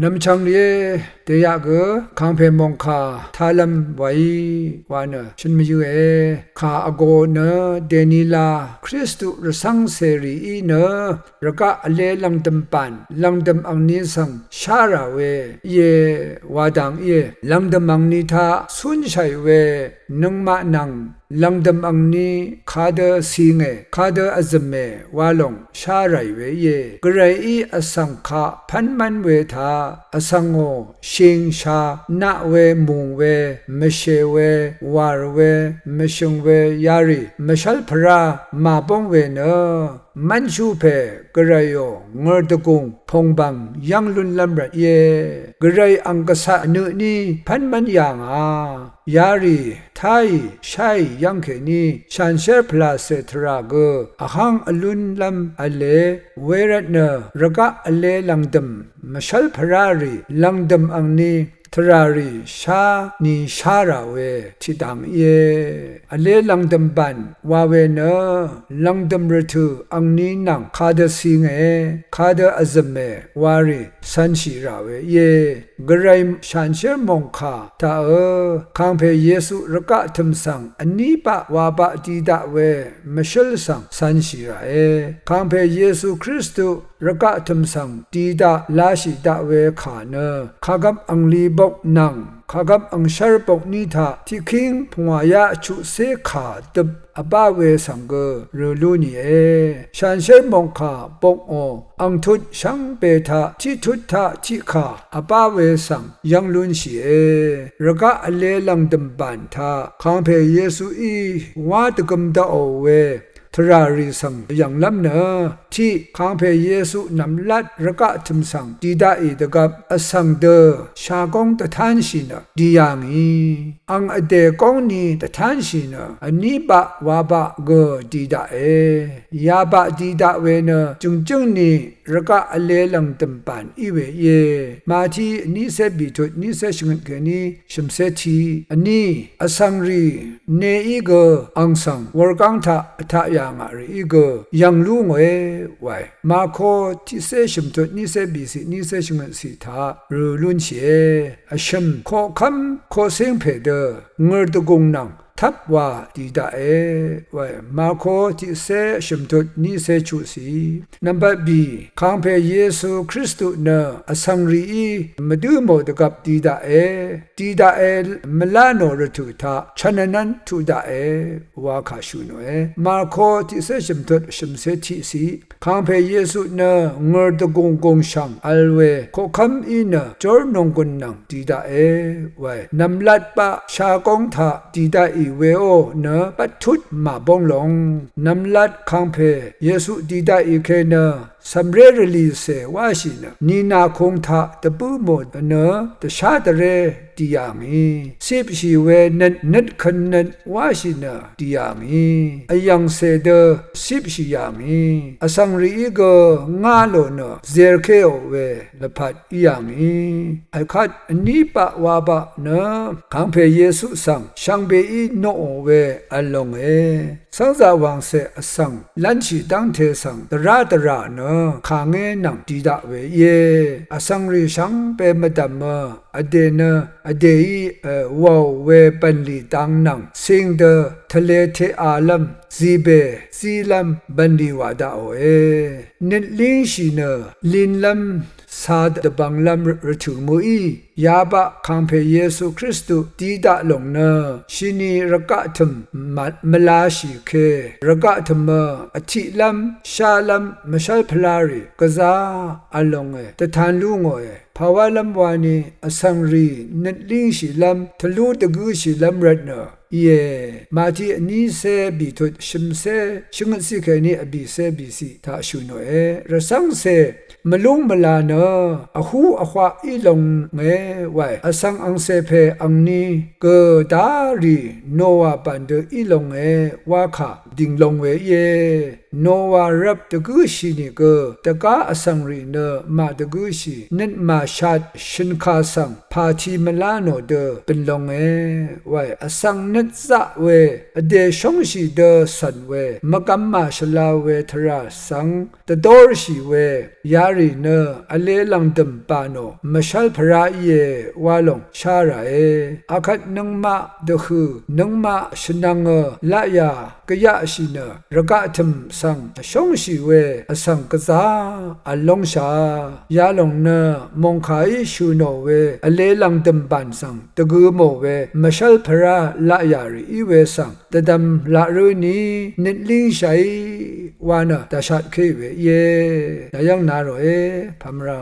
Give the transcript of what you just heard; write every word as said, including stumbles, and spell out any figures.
Nv̀mchvng rìé, dèyaq gø kàngpè mòngkà talv̄m wàí wa nø shøn mvyǿe. Kà vgō nø dènila Kristu rvcv́ngcèrìí nø rvgaq vle lv̀ngdø̀m bàn, lv̀ngdø̀m angni svng shá rà we íe wa dang íe. Lv̀ngdø̀m angni taq cúnshàì we nøngmaq nvng lv̀ngdø̀m angni kadø cìngè, kadø vzø̀mè wa lòng shá ràì we íe. Gvrayí vsvng kaq pv́nmv́n we taq vsvngò, shìngsha, naq we, mùng we, mvshè we, wàr we, mvshø̀ng we, yarì mvshv́lpvrá màbóng we nø mv́nshú pè Gvrayò ngø̀rdvgùng pòngbv̀ng yv́ng lúnlv́m rvt íe. Gvray ang gvcaq nø tní pv́nmv́n yà ngà, yarì táì sháì yv́ng kèní shanshér pvlàcè tvrà gø vháng vlúnlv́m v̄le. Wervtnø rvgaq vle lv̀ngdø̀m mvshv́lpvrá rì lv̀ngdø̀m angni tvrà rì shá ni shá rà we tiqdang íe. Vle lv̀ngdø̀m bàn wa we nø lv̀ngdø̀m rvtø̀ angni nvng kadø cìngè, kadø vzø̀mè wa rì cv̄nshì rà we íe. Gvray shanshér mòngkà taqø kàngpè Yesu rvgaq tø̀m svng vní baq wa baq di daq we mvshǿl svng cv̄nshì ràe. Kàngpè Yesu Kristu rvgaq tø̀m svng di daq lashì daq we kà nø kàgvp angli bok nvng kàgvp angshv́r bok ní taq tiqkíng pungwàyá chuqcé kà døp vbá we svng gø rø lú nìe. Shanshér mòngkà bokngò angtut shvngbe taq tiqtut taq tiqkà vbá we svng yv́ng lúnshìe. Rvgaq vle lv̀ngdø̀m bàn taq kàngpè Yesuí wá dvgøm daqò we tvrà rì svng vyv̀nglv́m nø tiq kàngpè Yesu nv̀mlat rvgaq tø̀m svng di daqì dvgvp vsvng dø shagóng dvtánshì nø di yà ngì. Ang vdè góng ni dvtánshì nø vní baq wa baq gø di daqe. Yabaq di daq we nø jø̀ngjǿng ni rvgaq vle lv̀ngdø̀m bàn í we íe. Mati vnícé bìtut vnícé shvngøt kèní shø̀mcé tiq vní vsvng rì neí gø ang svng wurgáng taq vtaq yà ngà rìí gø yv̀ng lú ngòe wae. Marko tiqcé shø̀mtut vnícé bìciq vnícé shvngøtciq taq rø lúnshìe. Vshø̀m koqkv́m koqcíng pè dø ngø̀rdvgùng nvng tvp wa di daqe wae. Marko tiqcé shø̀mtut vnícé chuqciq. Nvmbat bì, kàngpè Yesu Kristu nø vsvng rìí mvdǿ mò dvgvp di daqe. Di daqe mvlá nò rvtø̀ taq chv̀n vnv́n tuq daqe wa kà shø̀ nòe. Marko tiqcé shø̀mtut shø̀mcé tiqciq. Kàngpè Yesu nø ngø̀rdvgùng gùngshv̀ng vl we koqkv́m í nø jórnònggùn nvng di daqe wae. Nv̀mlat baq shagóng taq di daqì weó nø bvttut màbóng long. Nv̀mlat kàngpè Yesu di daqì ke nø cv̀mré rvlìcè wáshì nø nìnàkung taq dvbǿ mò nø dvshá dvré di yà ngì. Cipshì we nøt nøtkøn nøt wáshì nø di yà ngì. Vyv̀ngcè dø cipshì yà ngì. Vsvng rìí gø ngá lò nø zerkéò we lvpat í yà ngì. Vkvt vní baq wa baq nø kàngpè Yesu svng shvngbeí noqò we vl longe. Cv́ngzà wàngcè vsvng lv́nshì dv́ngte svng dvrá dvrà nø kàngé nvng di daq we íe. Vsvng rì shvngbe mvdv̀mø vdè nø vdèí wàò we bv̀nlì dang nvng cing dø tvle teqalv́m zìbè zílv́m bv̀nlì wà daqòe. Nøt língshì nø linlv́m ca dvbvnglv́m rvtø̀ mø̀í yabaq kàngpè Yesu Kristu di daq lòng nø shini rvgaq tø̀m mvlashì ke rvgaq tø̀mø vtiqlv́m shálv́m mvshv́lpvlá rì gvzá vl longe dvtan lú ngòe. Pàwálv́m wani vsvng rì nøt língshìlv́m tvlú dvgǿshìlv́m rvtnø íe. Màti vnícé bìtut shø̀mcé shvngøtciq kèní vbìcé bìciq taq shø̀ nòe. Rvcv́ngcè mvlúng mvlā nø vhú vhwaq í longe wae. Vsvng angcè pè angni gø dá rì Nowa bàn dø í longe wa kà dìng long we íe. Nowa rvp dvgǿshì nìgø dvgá vsvng rì nø màdvgǿshì, nøt màshat shønka svng pàti mvlá nò dø bø̀n longe. Wae, vsvng nøt zaq we vdè shóngshì dø cv̀n we, mvgvm màshvla we tvrà svng dvdórshì we, yarì nø vle lv̀ngdø̀m bà nò mvshv́lpvrá íe wa lòng shá ràe. Akvt nøngmaq dvhø̀, nøngmaq shvnvngø laqyà gvyaqshì nø, rvgaq tø̀m svng shóngshì we vsvng gvzá v̀l lóngshà. Yalòng nø mòngkàí shø̀ nò we vle lv̀ngdø̀m bàn svng dvgø mò we mvshv́lpvrá laqyà rì í we svng dvdvm laq rǿ ni, nøt língshàí wa nø dvshatké we íe. Dvyv́ng na ròe, pàmvrà.